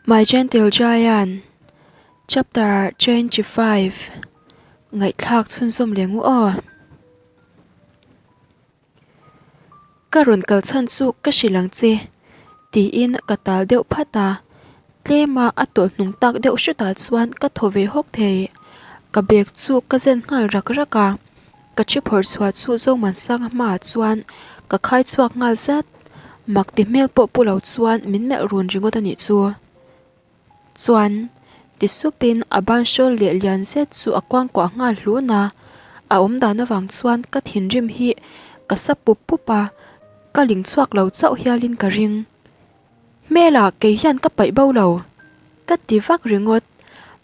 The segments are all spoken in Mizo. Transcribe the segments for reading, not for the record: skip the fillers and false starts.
My Gentle Giant Chapter 25 Ngaihthlak chhunzawm leh ngu aw. Ka rawn kal chhan chu ka hrilh ang che tiin ka tal deuh phat a, tlema a tawlh hnung tak deuh hrutah chuan ka thaw ve hawk thei. Ka bag chu ka zen nghal rak rak a, ka thi phawrh chhuah chu Zomansanga hmaah chuan ka khai chhuak nghal zat. Mak ti hmel pawh pu lo chuan min melh run ringawt a nih chu. Chuan ti supin a ban hrawl leh lian zet chu a kuangkuah nghal hlun a, a awm dan avang chuan ka thinrim hi ka sa pup pup a, ka ling chhuak lo chauh hialin ka ring. Hmelah kei hian ka paih bo lo, ka ti vak ringawt.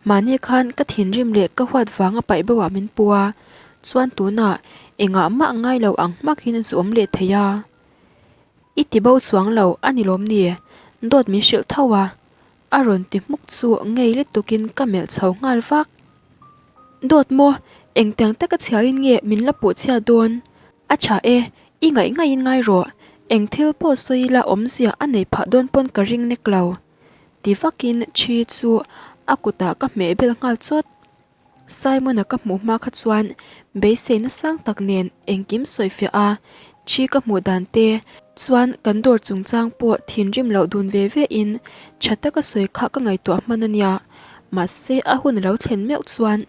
Mahni khan ka thinrim leh ka huat vanga paih bo ah min pu a, chuan tunah engah mah ngai lo ang hmakin zu awm leh thei a. I ti bo chuang lo a ni lawm ni? Dawt min hrilh tho a, a rawn ti hmuk chu ngei lutukin ka melh chho nghal vak. Dawt maw? Engtiang taka chhiain nge min la puh chhia dawn? A tha e, i ngaih ngaihin ngai rawh. Eng thil pawh sawi ila awmzia a nei phah dawn pawn ka ring nek lo. Ti vakin thi chu a kutah ka hmeh bel nghal chawt. Simon-a ka hmuh hma kha chuan beiseina sang tak nen engkim sawifiah a, thi ka hmuh dan te chuan kan dawr chungchang pawh thinrim loh dun ve ve in tha taka sawi kha ka ngaihtuah hman a nia. Mahse a hun a lo thlen meuh chuan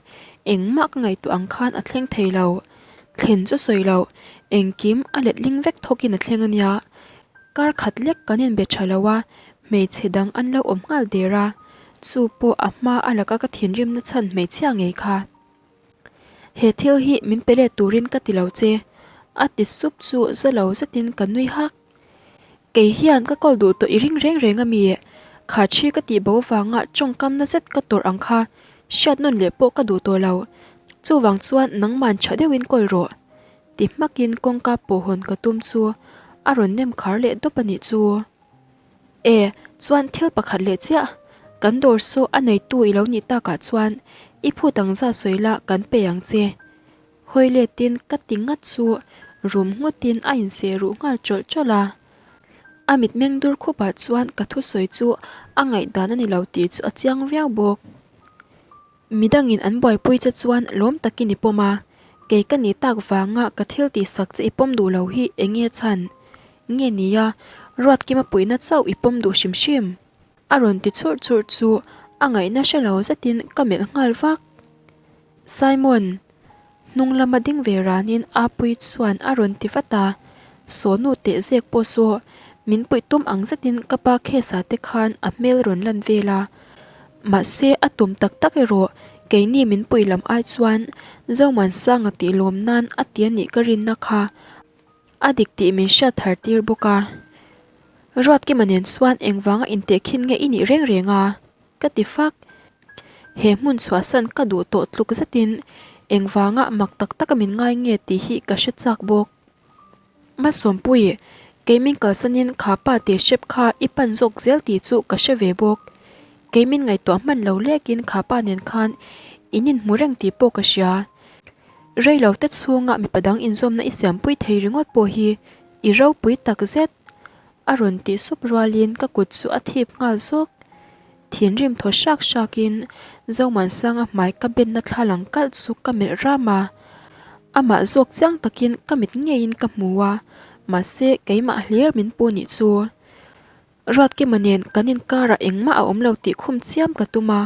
engmah ka ngaihtuah ang khan a thleng thei lo. Thlen chu sawi loh, engkim a letling vek thawkin a thleng a nia. Kar khat lek kan inbe tha lo a, hmeichhe dang an lo awm nghal der a, chu pawh a hma a laka ka thinrimna chhan hmeichhia ngei kha. He thil hi min pe let turin ka ti lo che, a ti sup chu za lo zetin ka nui hak. Kei hian ka kawl duh tawh i ring reng reng a mi? Kha thi ka tih bo vanga tawngkamna zet ka tawrh ang kha hriat nawn leh pawh ka duh tawh lo. Chuvang chuan nangman tha deuhin kawl rawh. Ti hmakin kawngka pawh hawn ka tum chu a rawn nem khar leh dawp a nih chu. E, chuan thil pakhat leh chiah, kan dawr saw a neitu i lo nih takah chuan i phut ang zat sawi la kan pe ang che. Hawi letin ka ti ngat chu rum nghutin a inseh ruh nghal tawlh tawlh a. A mitmeng dur khupah chuan ka thusawi chu a ngaihdan a ni lo tih chu a chiang viau bawk. Midangin an buaipui che chuan lawm takin i pawm a, kei ka nih tak vanga ka thil tihsak che i pawm duh lo hi eng nge chhan? Nge nia, Ruatkima puihna chauh i pawm duh hrim hrim? A rawn ti churh churh chu a ngaihna hre lo zetin ka melh nghal vak. Simon! Hnung lama ding ve ranin Apuii chuan a rawn ti vat a, Sawnu teh zek pawh saw min puih tum ang zetin ka pa case ah te khan a hmel rawn lan vel a, mahse a tum tak tak erawh keini min puih lam ai chuan Zomuansanga tih lawm nan a ti a nih ka rinna kha a dik tih min hriat thar tir bawk a. Ruatkima nen chuan engvanga intehkhin nge i nih reng reng a? Ka ti fak. He hmun chhuahsan ka duh tawh tluk zetin engvanga mak tak taka min ngai nge tih hi ka hre chak bawk. Malsawmpui, keimin kalsanin kha pa tih hrep kha i pan zawk zel tih chu ka hre ve bawk. Keimin ngaihtuah hman lo lekin kha pa nen khan in inhmu reng tih pawh ka hria. Reilo te chhunga mipa dang inzawmna i siampui thei ringawt pawh hi i ropui tak zet. A rawn tih sup rualin ka kut chu a thip nghal zawk. Thinrim thaw hrak hrakin Zomuansanga hmai ka benna thla lang kalh chu ka melh ram a. Amah zawk chiang takin ka mit ngeiin ka hmu a, mahse keimah hlir min pu nih chu. Ruatkima nen kan inkarah engmah a awm lo tih khum chiam ka tum a,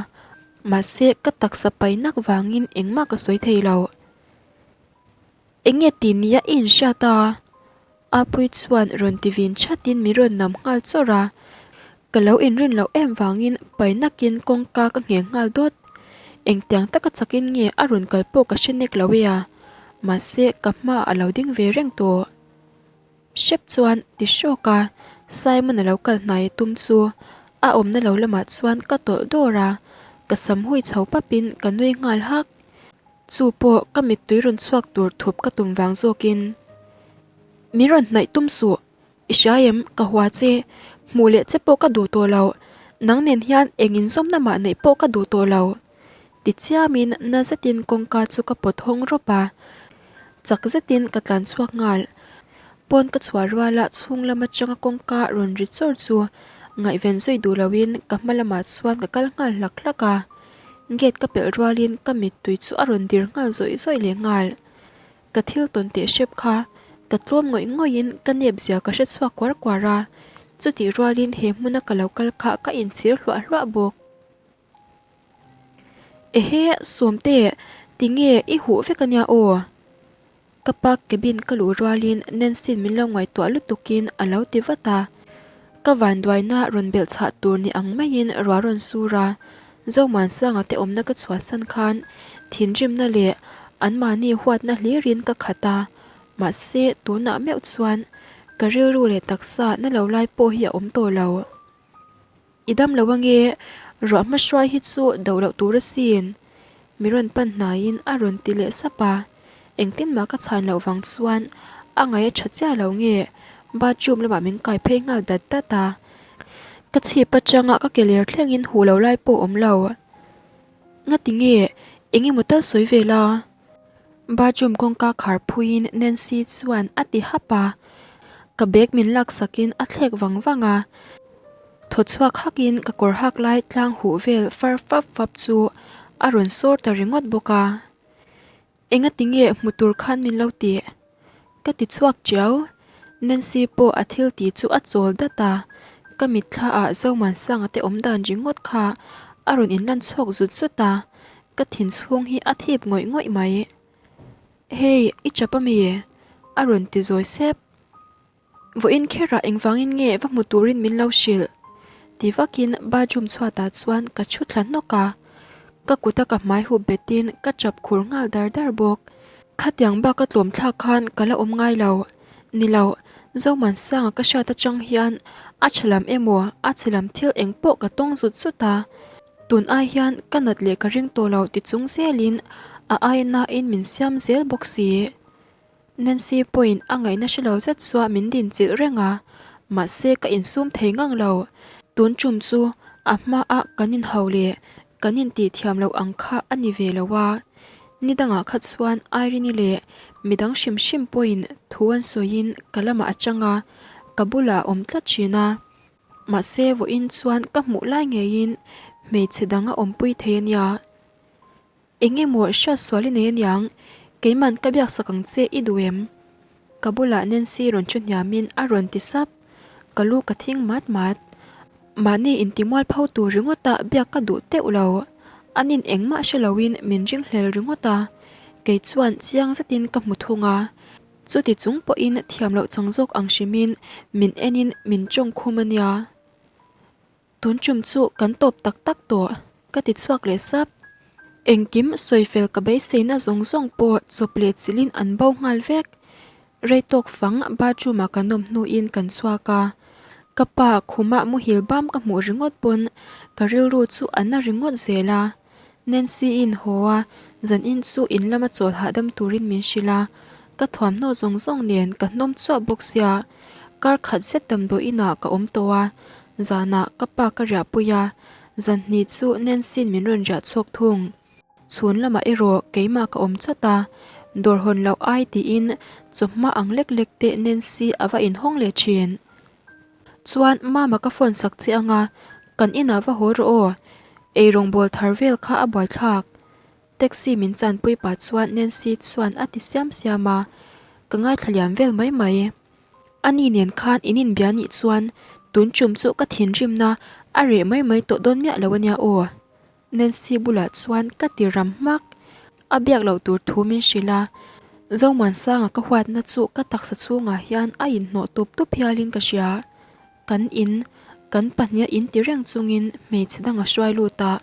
mahse ka taksa pai nak vangin engmah ka sawi thei lo. Enge ti nia i inhriat a? Apuii chuan rawn ti vin thatin min rawn nam nghal chawrh a, ka lo inrin loh em vangin pai nakin kawngka ka ngheng nghal dawt. Engtiang taka chakin nge a rawn kal pawh ka hre nek lo e a, mahse ka hmaah a lo ding ve reng tawh. Hrep chuan ti hrawk a, Simon a lo kal hnai a tum chu a awmna lo lamah chuan ka tawlh dawr a, ka sam hui chho papin ka nui nghal hak. Chu pawh ka mittui rawn chhuak tur thup ka tum vang zawkin, Min rawn hnaih tum suh, i hria em, ka hua che, hmuh leh che pawh ka duh tawh lo, nang nen hian eng inzawmna mah neih pawh ka duh tawh lo. Tichiamin na zetin kawngka chu ka pawt hawng rawp a, chak zetin ka tlan chhuak nghal. Pawn ka chhuah ruala chhung lam atanga kawngka rawn ri chawr chu Ngaihven zui duh loin ka hma lamah chuan ka kal nghal hlak hlak a. Gate ka pelh rualin ka mittui chu a rawn dir nghal zawih zawih leh nghal. Ka thil tawn teh hrep kha ka tlawm ngawih ngawihin ka nep zia ka hre chhuak kuar kuar a, chutih rualin he hmuna ka lo kal kha ka inchhir hluah hluah bawk. Ehe, Sawmte, tinge i huh vek ania aw? Ka pa cabin ka luh rualin Nancy'n min lo ngaihtuah lutukin a lo ti vat a. Ka vanduaina rawn belh chhah tur ni ang maiin ruah rawn sur a, Zomansanga te awmna ka chhuahsan khan thinrimna leh anmahni huatna hlirin ka khat a, mahse tunah meuh chuan ka rilru leh taksa na lo lai pawh hi a awm tawh lo. I dam lo ange, ruah hma hruai hi chu do loh tur asin. Mi rawn pan hnaiin a rawn ti leh sap a, engtin mah ka chhan loh vang chuan a ngaih a tha chiah lo nge bathroom lamah min kai phei nghal dat dat a. Ka chhip atanga ka ke ler thlengin huh lo lai pawh awm lo. Ngati nge eng emaw tal sawi ve la? Bathroom kawngka khar phuiin Nancy chuan a ti hap a, ka bag min laksakin a thlek vang vang a. Thaw chhuak hakin ka kawr hak lai tlang huh vel far fap fap chu a rawn sawr ta ringawt bawk a. Engati nge hmu tur khan min lo tih? Ka ti chhuak chiau. Nancy pawh a thil tih chu a chawl dat a, ka mitthla ah Zomansanga te awm dan ringawt kha a rawn inlan chhuak zut zut a, ka thin chhung hi a thip ngawih ngawih mai. Hey, i chap ami? A rawn ti zawi sep. Vawiin kherah engvangin nge va hmu turin min lo hrilh? Ti vakin bathroom chhuatah chuan ka thu thla hnawk a, ka kuta ka hmai hup betin ka chap khur nghal dar dar bawk. Khatiang bak ka tlawm thlak khan ka la awm ngai lo. Ni lo, Zomansanga ka hriat atang hian a tha lam emaw a chhe lam thil eng pawh ka tawng zut zut a, tun ai hian ka nat leh ka ring tawh lo ti chung zelin a aia nain min siam zel bawk si. Nancy pawhin a ngaihna hre lo zet chuah min din chilh reng a, mahse ka insum thei ngang lo. Tun tum chu a hmaah kan inhau leh kan intih thiam loh ang kha a ni ve lo a, ni dangah kha chuan Irene-i leh midang hrim hrim pawhin thu an sawiin ka lamah a chang a, ka bulah a awm tlat thin a. Mahse vawiin chuan ka hmuh lai ngeiin hmeichhe dang a awmpui thei a nia. Eng emaw hriat sual i nei aniang, keiman ka biak sak ang che i duh em? Ka bulah Nancy rawn thu hniamin a rawn ti sap, ka lu ka thing mat mat. Mahni intimual pho tur ringawta biak ka duh teuh lo, anin engmah hre loin min ringhlel ringawt a, kei chuan chiang zetin ka hmu thung a, chuti chung pawhin thiam loh chang zawk ang hrimin min enin min tawngkhum ania. Tun tum chu kan tawp tak tak tawh, ka ti chhuak leh sap. Engkim sawifel ka beiseina zawng zawng pawh chawp leh chilhin an bo nghal vek. Rei tawk fang bathroom ah kan awm hnuin kan chhuak a, ka pa khumah muhil bam ka hmuh ringawt pawn ka rilru chu a na ringawt zel a. Nancy-in haw a, zanin chu in lama chawl hahdam turin min hrilh a, ka thuamhnaw zawng zawng nen ka hnawm chuah bawk sia, kar khat zet damdawi inah ka awm tawh a, zanah ka pa ka riahpui a, zan hnih chu Nancy-in min rawn riah chhuak thung. Chhun lamah erawh keimah ka awm chawt a, dawr hawn loh ai tiin chawhma ang lek lek te Nancy a va inhawng leh thin. Chuan Mama ka phone sak che anga, kan inah va haw rawh aw, eirawng bawl thar vel kha a buaithlak. Taxi min chanpui pah chuan Nancy chuan a ti siam siam a, ka ngaithla liam vel mai mai. Ani nen khan in inbia nih chuan tun tum chu ka thinrimna a reh mai mai tawh dawn miah lo ania aw. Nancy bulah chuan ka ti ram hmak. A biak loh tur thu min hrilh a, Zomuansanga ka huatna chu ka taksa chhungah hian a inhnawh tup tup hialin ka hria. Kan in, kan pahniha in ti reng chungin hmeichhe dang a hruai lut a,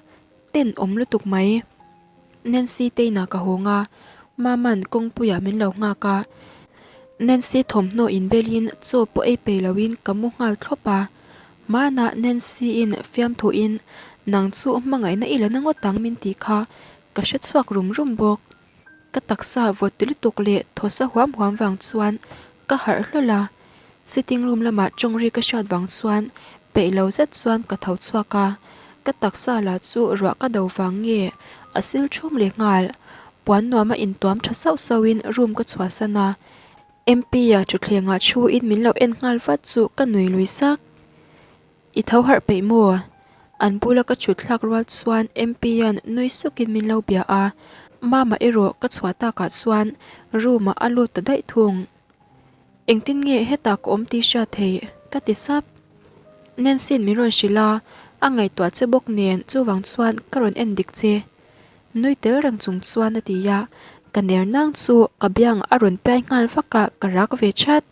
ten awm lutuk mai. Nancy te inah ka hawng a, Mama'n kawngpuiah min lo nghak a. Nancy thawmhnaw inbelin chaw pawh ei peih loin ka mu nghal thlawp a. Hmanah Nancy-in fiamthuin nang chu hmangaihna i la na ngawt ang min tih kha ka hre chhuak rum rum bawk. Ka taksa vawt ti lutuk leh thawsa huam huam vang chuan ka harh hlawl a, sitting room lamah tawngri ka hriat vang chuan peih lo zet chuan ka tho chhuak a, ka taksa lah chu ruah ka do vang nge a sil thum leh nghal. Puan nuama intuam tha sauh sauhin room ka chhuahsan a, MP-a thutthlengah thuin min lo en nghal vat chu ka nui lui sak. I tho harh peih maw? An bula ka chhut thlak rual chuan MP-a'n nui sukin min lo bia a, Mama erawh ka chhuah takah chuan room-ah a lut ta daih thung. Engtin nge hetah ka awm tih hriat theih? ka ti sap. Nancy-in min rawn hrilh a, a ngaihtuah che bawk nen chuvang chuan ka rawn en dik che. Nui tel reng chung chuan a ti a, ka ner nang chu ka biang a rawn piai nghal vak a, ka rak ve chat.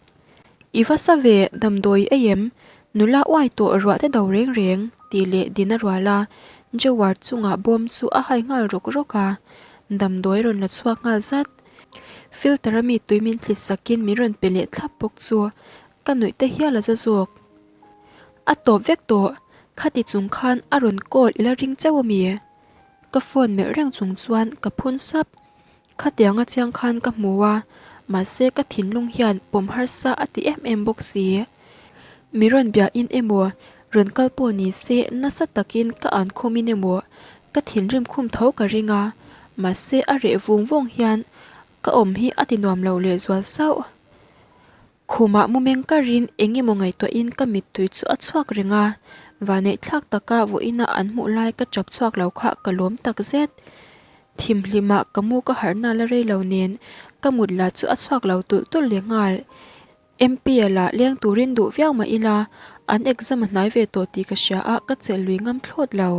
I va sa ve, damdawi i ei em? Nula uai tawh ruah te do reng reng, tih leh din a rual a, Jowar chungah bawm chu a hai nghal rawk rawk a, damdawi a rawn la chhuak nghal zat. Filter a mi tui min thlit sakin min rawn pe leh thlap bawk chu ka nuih te hial a za zawk. A tawp vek tawh, khati chung khan a rawn call i la ring chauh a mi? Ka phone melh reng chung chuan ka phun sap. Khatianga chiang khan ka hmu a, mahse ka thinlung hian pawm harsa a ti em em bawk si. Mi rawn biahin emaw, rawn kal pawh ni se nasa takin ka an khumin emaw ka thinrim khum tho ka ring a, mahse a reh vung vung hian ka awm hi a ti nuam lo lehzual sauh. Khumah mu meng karin eng emaw ngaihtuahin ka mittui chu a chhuak reng a, vaneihthlak taka vawiina an hmuh lai ka chap chhuak lo kha ka lawm tak zet. Thimhlimah ka mu ka harhna la rei lo nen ka mut lah chu a chhuak lo tulh tulh leh nghal. MP-a lah leng turin duh viau mah ila an exam a hnai ve tawh tih ka hria a ka chelh lui ngam thlawt lo.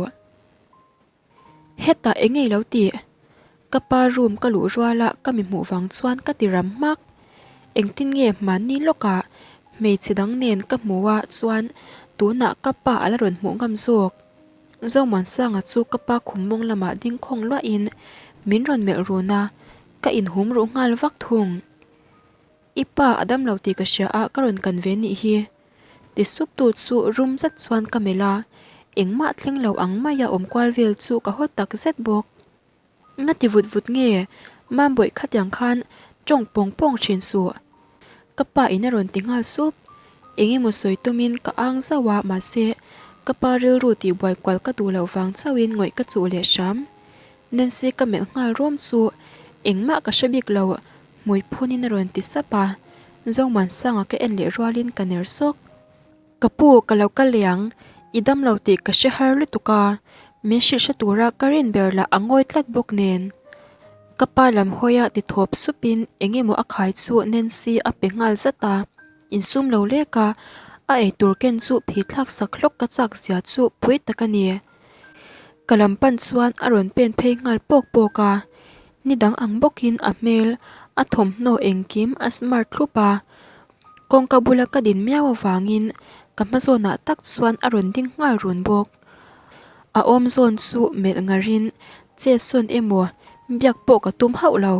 Hetah eng ngei lo tih? Ka pa room ka luh ruala ka mi hmuh vang chuan ka ti ram hmak. Engtin nge hmanni lawkah hmeichhe dang nen ka hmu a chuan tunah ka pa a la rawn hmuh ngam zawk. Zomuansanga chu ka pa khum mawng lamah ding khawng luahin min rawn melh run a, ka inhum ruh nghal vak thung. I pa a dam lo tih ka hria a ka rawn kan ve nih hi. Ti sup tu chu rum zet chuan ka melh a, engmah thleng lo ang maia awm kual vel chu ka haw tak zet bawk. Nga ti vut vut nge, Mambawih khatiang khan tawng pawng pawng thin suh. Ka pa in a rawn ti nghal sup. Eng emaw sawi tumin ka ang zauh a mahse ka pa rilru tihbuai kual ka duh loh vang chauhin ngawih ka chuh leh hram. Nancy ka melh nghal rawm chu engmah ka hre bik lo hmui phunin a rawn ti sap a, Zomuansanga ka en leh rualin ka ner sawk. Ka pu ka lo kal leh ang, i dam lo tih ka hre har lutuk a, min hrilh hre tura ka rin ber lah a ngawi tlat bawk nen. Ka pa lam hawia ti thawp supin eng emaw a khai chu Nancy a pe nghal zat a, insum lo lek a, a eitur ken chu phih thlak sak hlawk ka chak zia chu pui tak a ni. Ka lam pan chuan a rawn pen phei nghal pawk pawk a, ni dang ang bawkin a hmel a thawmhnaw engkim a smart thlup a, kawngka bula ka din miau avangin ka hma zawnah tak chuan a rawn ding nghal run bawk. A awm zawn chu melh ngarin che sawn emaw biak pawh ka tum hauh lo,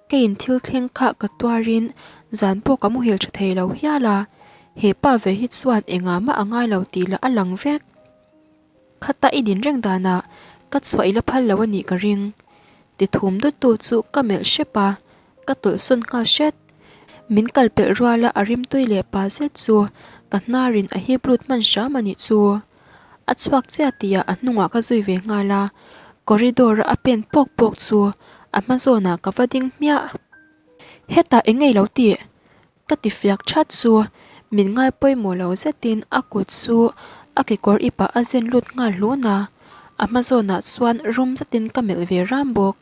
keiin thil thleng kha ka tuarin zan pawh ka muhil tha thei lo hial a, he pa ve hi chuan engah mah a ngai lo tih lah a lang vek. Khata i din reng danah ka chhuah i la phal lo a nih ka ring. Ti thum dut tu chu ka melh hrep a, ka tawlh sawn nghal hret. Min kal pelh ruala a rimtui leh pa zet chu ka hnarin a hip lut hman hram a nih chu. A chhuak chiah tihah a hnungah ka zui ve nghal a, corridor a a pen pawk pawk chu a hma zawnah ka va ding hmiah. Hetah eng ngei lo tih? Ka ti fiak that chu min ngai pawimawh lo zetin a kut chu a kekawr ipah a zen lut nghal hlun a, a hma zawnah chuan rum zetin ka melh ve ram bawk.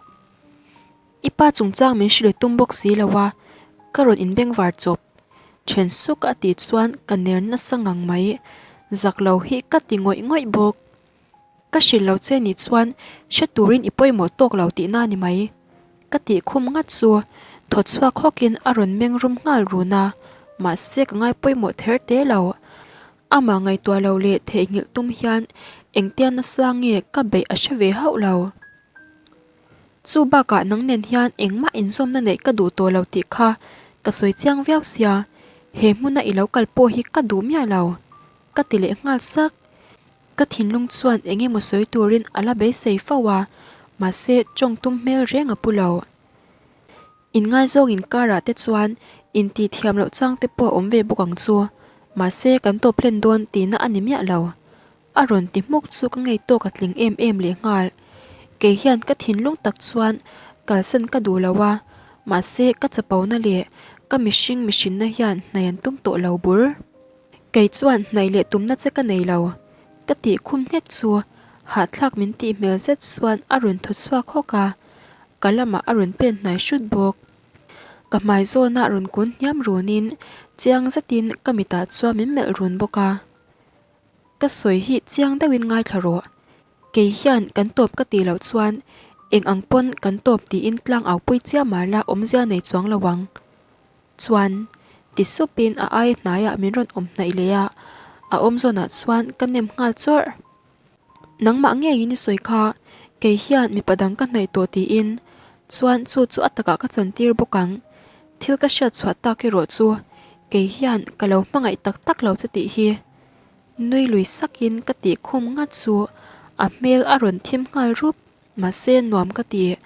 I pa chungchang min hrilh tum bawk si lo a, ka rawn inbengvar chawp. Then suk a tih chuan ka ner nasa ngang mai, zak lo hi ka ti ngawih ngawih bawk. Ka hrilh lo che nih chuan hre turin i pawimawh tawk lo tihna ni mai. Ka tih khum ngat chu thaw chhuak hawkin a rawn meng rum nghal run a, mahse ka ngai pawimawh ther te lo. Amah ngaihtuah lo leh theihnghilh tum hian engtia nasa nge ka beih a hre ve hauh lo. Chu bakah nang nen hian engmah inzawmna neih ka duh tawh lo tih kha ka sawi chiang viau sia, he hmuna i lo kal pawh hi ka duh miah lo. Ka ti leh nghal sak. Ka thinlung chuan eng emaw sawi turin a la beisei fo a, mahse tawng tum hmel reng a pu lo. Inngaizawng inkarah te chuan intih thiam loh chang te pawh a awm ve bawk ang chu, mahse kan tawp hlen dawn tihna a ni miah lo. A rawn ti hmuk chu ka ngei tawk a tling em em lehnghal. Kei hian ka thinlung tak chuan kalsan ka duh lo a, mahse ka chapona leh ka mihring mihrinna hian hnaih an tum tawh lo bur. Kei chuan hnaih leh tumna che ka nei lo, ka tih khum nghek chu hahthlak min tih hmel zet chuan a rawn thaw chhuak hawk a, ka lamah a rawn pen hnai hrut bawk. Ka hmai zawnah rawn kun hniam runin chiang zetin ka mitah chuan min melh run bawk a. Ka sawi hi chiang deuhin ngaithla rawh, kei hian kan tawp ka tih loh chuan eng ang pawn kan tawp tiin tlang au pui chiah mah la awmzia nei chuang lo ang. Chuan, ti supin a aia hnaiah min rawn awm hnaih leh a, a awm zawnah chuan ka nem nghal chawrh. Nangmah ngeiin i sawi kha, kei hian mipa dang ka hnaih tawh tiin, chuan chu chu a takah ka chantir bawk ang. Thil ka hriat chhuah tak erawh chu kei hian ka lo hmangaih tak tak lo che tih hi. Nui lui sakin ka tih khum ngat chu a hmel a rawn thim nghal rup. Mahse nuam ka ti.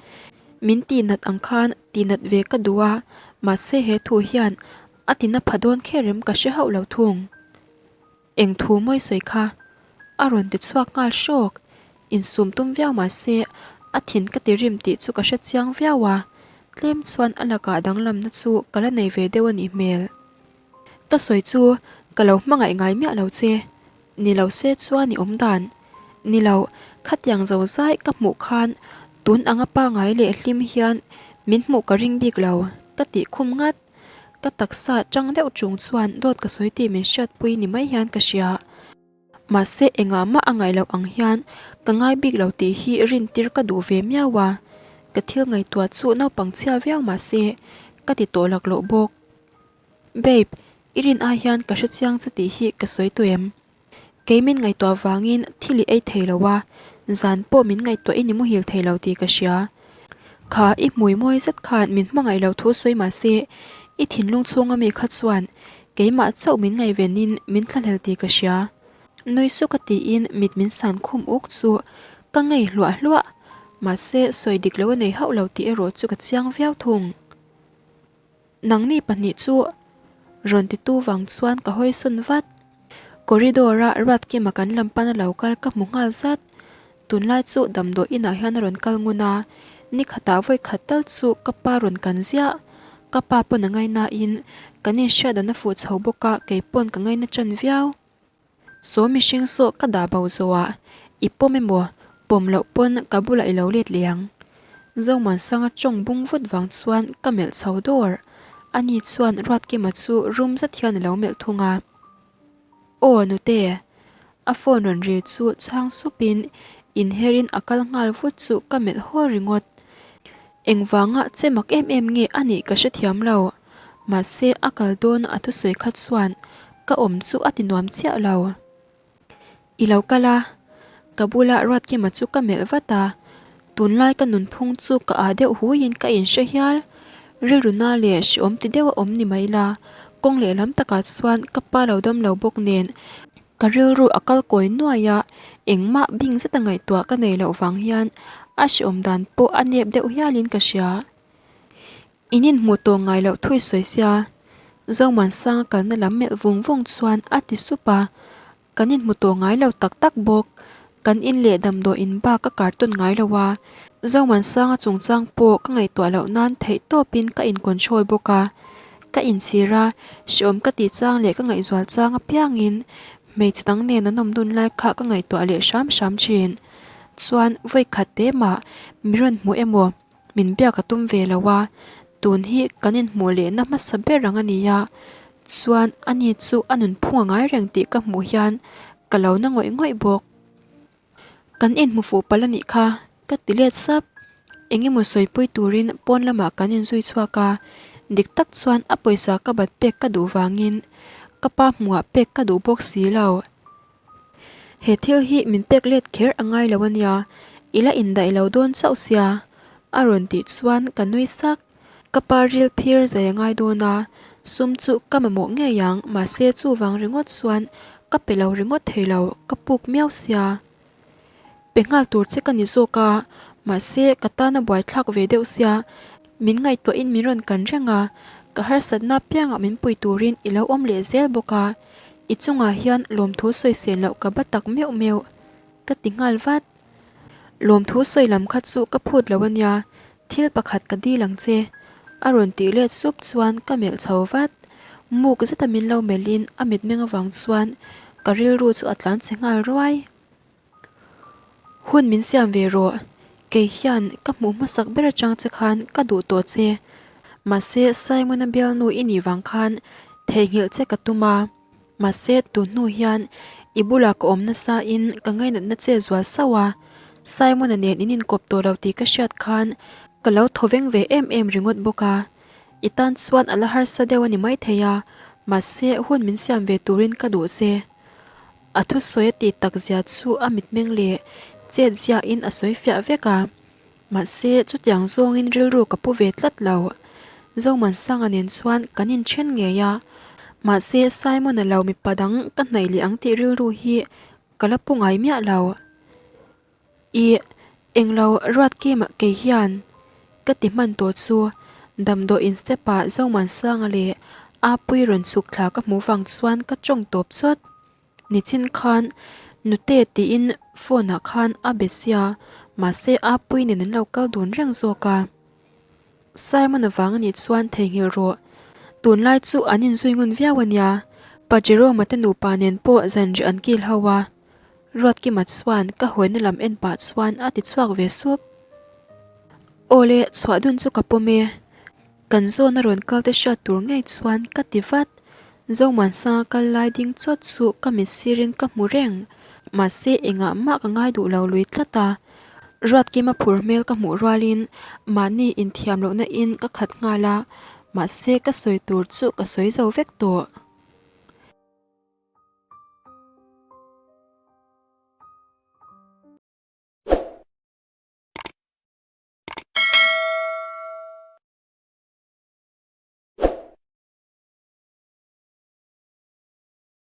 Min tihnat ang khan tihnat ve ka duh a, mahse he thu hian a tina pha dawn kher em ka hre hauh lo thung. Eng thu mawi sawi kha? A rawn ti chhuak nghal hrawk. Insum tum viau mahse a thin ka ti rim tih chu ka hre chiang viau a, tlem chuan a lakah danglamna chu ka la nei ve deuh a nih hmel. Ka sawi chu ka lo hmangaih ngai miah lo che. Ni lo se chuan i awm dan. Ni lo, khatiang zo zai ka hmuh khan tun anga pangai leh hlim hian min hmuh ka ring bik lo, ka tih khum ngat. Ka taksa chang deuh chung chuan dawt ka sawi tih min hriatpui ni mai hian ka hria. Mahse engah mah a ngaih loh ang hian ka ngai bik lo tih hi rintir ka duh ve miau a, ka thil ngaihtuah chu naupang chhia viau mahse ka ti tawh laklawh bawk. Babe, i rin ai hian ka hre chiang che tih hi ka sawi tawh em? Kei min ngaihtuah vangin thil i ei thei lo a, zan pawh min ngaihtuah i ni muhil thei lo tih ka hria. Kha i hmui mawi zet khan min hmangaih lo thu sawi mah se, i thinlung chhunga mi kha chuan keimah chauh min ngaihvenin min thlahlel tih ka hria. Nui suk a tiin mit min san khum uk chu ka ngei hluah hluah, mahse sawi dik lo a nei hauh lo tih erawh chu ka chiang viau thung. Nangni pahnih chu rawn titu vang chuan ka hawi sawn vat. Corridor a Ruatkima kan lam pana lo kal ka hmu nghal zat. Tunlai chu damdawi inah hian a rawn kal ngun a, ni khatah vawi khat tal chu ka pa rawn kan ziah. Ka pa pawn a ngainain kan inhriat dan a fuh chho bawk a, kei pawn ka ngaina tan viau. Saw mihring saw ka dah bo zawh ah i pawm emaw pawm loh pawn ka bulah i lo let leh ang. Zomuansanga tawng bung vut vang chuan ka melh chho dawr. Ani chuan Ruatkima chu rum zet hian a lo melh thung a. Aw nute! A phone rawn ri chu chhang sup in inher in a kal nghal vut chu ka melh haw ringawt. Engvanga che mak em em nge a nih ka hrethiam lo. Mahse a kal dawn a thusawi kha chuan ka awm chu a ti nuam chiah lo. I lo kal a, ka bula Ruatkima chu ka melh vat a, tunlai ka nunphung chu ka ah deuh huiin ka inhre hial. Rilru na leh hreawm ti deuh a awm ni mai la, kawng lehlam takah chuan ka pa lo dam lo bawk nen ka rilru a kal kawi nuai a, engmah bing zeta ngaihtuah ka nei loh vang hian a hreawm dan pawh a nep deuh hialin ka hria. In inhmuh tawh ngai loh thui sawi sia, Zomuansanga kalna lam melh vung vung chuan a ti sup a, kan inhmu tawh ngai lo tak tak bawk, kan in leh damdawiin bak ka kartawn ngai lo a, Zomuansanga chungchang pawh ka ngaihtuah loh nan theih tawpin ka in control bawk a, ka inchhir a, hreawm ka tih chang leh ka ngaihzual chang apiangin hmeichhe dang nen an awm dun lai kha ka ngaihtuah leh hram hram thin. Chuan vawikhat te mah mi rawn hmu emaw? Min biak a tum ve lo a, tun hi kan inhmuh lehna hmasa ber ang a ni a, chuan ani chu a nunphung a ngai reng tih ka hmuh hian ka lo na ngawih ngawih bawk. Kan inhmu fuh palh a nih kha, ka ti let sap. Eng emaw sawipui turin pawn lamah kan inzui chhuak a, dik tak chuan a pawisa ka bat pek ka duh vangin ka pa hmuhah pek ka duh bawk si lo. He thil hi min pek let kher a ngai lo a nia, i la indaih lo dawn chauh sia, a rawn tih chuan ka nui sak. Ka pa ril phir zai a ngai dawn a, sum chu ka mamawh ngei ang, mahse chuvang ringawt chuan ka pe lo ringawt thei lo, ka puk miau sia. Pe nghal tur che ka ni zawk a, mahse ka tana buaithlak ve deuh sia, min ngaihtuahin min rawn kan reng a, ka harsatna piangah min pui turin i lo awm leh zel bawk a, i chungah hian lawmthu sawisel loh ka ba tak meuh meuh, ka ti nghal vat. Lawmthu sawi lam kha chu ka phut lo a nia, thil pakhat ka dil ang che, a rawn tih let sup chuan ka melh chho vat. Muk zeta min lo melhin a mitmeng avang chuan ka rilru chu a tlan che nghal ruai. Hun min siam ve rawh, kei hian ka hmuh hmasak ber atang che khan ka duh tawh che. Mahse Simon-a bialnu i nih vang khan theihnghilh che ka tum a, mahse tun hnu hian i bulah ka awm nasa in ka ngainatna che zual sauh a, Simon-a nen in inkawp tawh lo tih ka hriat khan ka lo thawveng ve em em ringawt bawk a. I tan chuan a la harsa deuh a ni maithei a, mahse hun min siam ve turin ka duh che. A thusawi a tih tak zia chu a mitmeng leh chet ziahin a sawi fiah vek a, mahse chutiang zawngin rilru ka pu ve tlat lo. Zomansanga nen chuan kan inthen ngei a, mahse Simon-a lo mipa dang ka hnaih leh ang tih rilru hi ka la pu ngai miah lo. Ih, englo Ruatkima kei hian ka ti hman tawh chu damdawiin step ah Zomansanga leh Apuii rawn chhuk thla ka hmuh vang chuan ka tawng tawp chawt. Nichin khan Nute tiin phone ah khan a be sia mahse Apuii nen an lo kal dun reng zawk a. Simon-a vang anih chuan theihnghilh rawh. Tunlai chu an inzui ngun viau ania, Pa Jerome-a te nupa nen pawh zanriah an kil ho a. Ruatkima chuan ka hawina lam en pah chuan a ti chhuak ve sup. Awle, chhuah dun chu ka pawm e. Kan zawn a rawn kal te hriat tur ngei chuan ka ti vat. Zomuansanga kal lai ding chawt chu ka mit sirin ka hmu reng. Mahse engah mah ka ngai duh lo lui tlat a. Ruatkima phur hmel ka hmuh rualin mahni inthiam lohna in ka khat nghal a, mahse ka sawi tur chu ka sawi zo vek tawh.